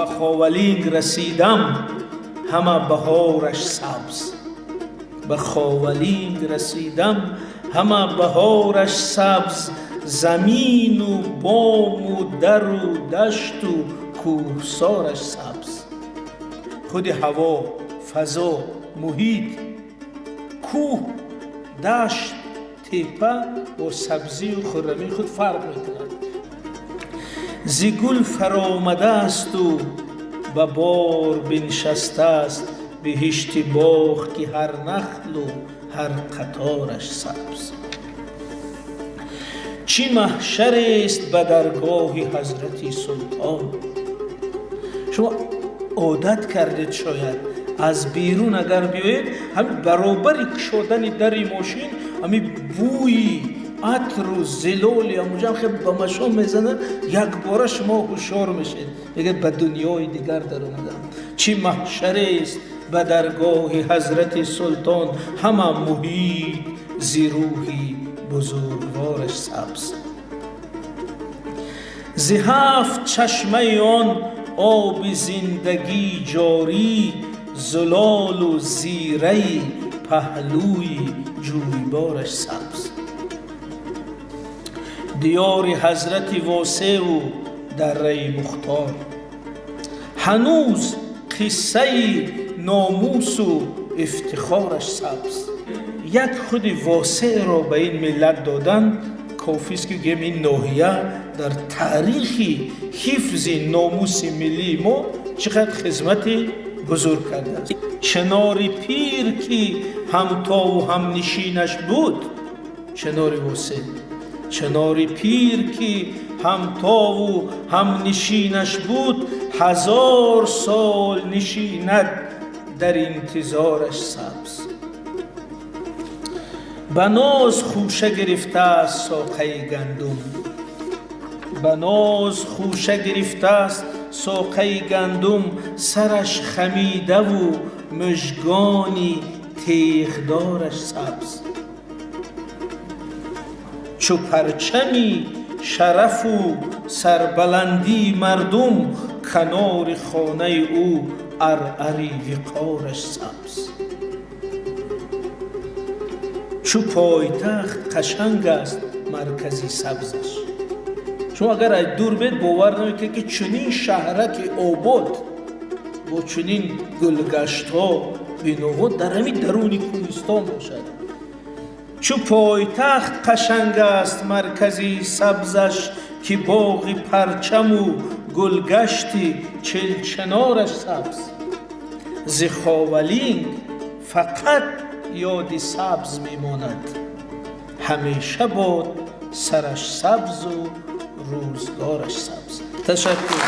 Ба Ховалинг расидам, ҳама баҳораш сабз. Ба Ховалинг расидам, ҳама баҳораш сабз, замину бому дару дашту кӯҳсораш сабз. Худи ҳаво, фазо, муҳит, кӯҳ, дашт, тепа бо сабзию хуррамии худ фарқ мекунад. Зи гул фаромадаасту ба бор биншастааст биҳишти боғ, ки ҳар нахлу ҳар қатораш сабз. Чӣ маҳшарест ба даргоҳи ҳазрати султон! Шумо одат кардед, шояд аз берун агар биёед, ҳамин баробари кушодани дари мошин ҳамин бӯи атру зилоли ҳамунҷа хел ба машом мезанад, якбора шумо ҳушёр мешед, мегӯяд, ба дунёи дигар даромадам. Чӣ маҳшарест ба даргоҳи ҳазрати султон, ҳама муҳит зи рӯҳи бузургвораш сабз. Зи ҳафт чашмаи он оби зиндагӣ ҷорӣ, зулолу зираи паҳлӯи ҷӯйбораш сабз. Диёри ҳазрати Восеу дарраи Мухтор ҳанӯз қиссаи номусу ифтихораш сабз. Як худи Восеъро ба ин миллат додан кофист, ки гӯем, ин ноҳия дар таърихи ҳифзи номуси миллии мо чӣ қадр хизмати бузург кардааст. Чинори пир, ки ҳамтову ҳамнишинаш буд, чинори Восеъ, чинори пир, ки ҳамтову ҳамнишинаш буд, ҳазор сол нишинад дар интизораш сабз. Ба ноз хӯша гирифтааст соқаи гандум, ба ноз хӯша гирифтааст соқаи гандум, сараш хамидаву мужгони теғдораш сабз. Чу парчами шарафу сарбаландии мардум, канори хонаи ӯ аръари виқораш сабз. Чу пойтахт қашанг аст маркази сабзаш. Шумо агар аз дур бед, бовар намекунед, ки чунин шаҳраки обод бо чунин гулгаштҳо, биноҳо дар ҳамин даруни кӯҳистон бошад. Чу пойтахт қашанг аст маркази сабзаш, ки боғи парчаму гулгашти чилчинораш сабз. Зи Ховалинг фақат ёди сабз мемонад, ҳамеша бод сараш сабзу рӯзгораш сабз. Ташаккур.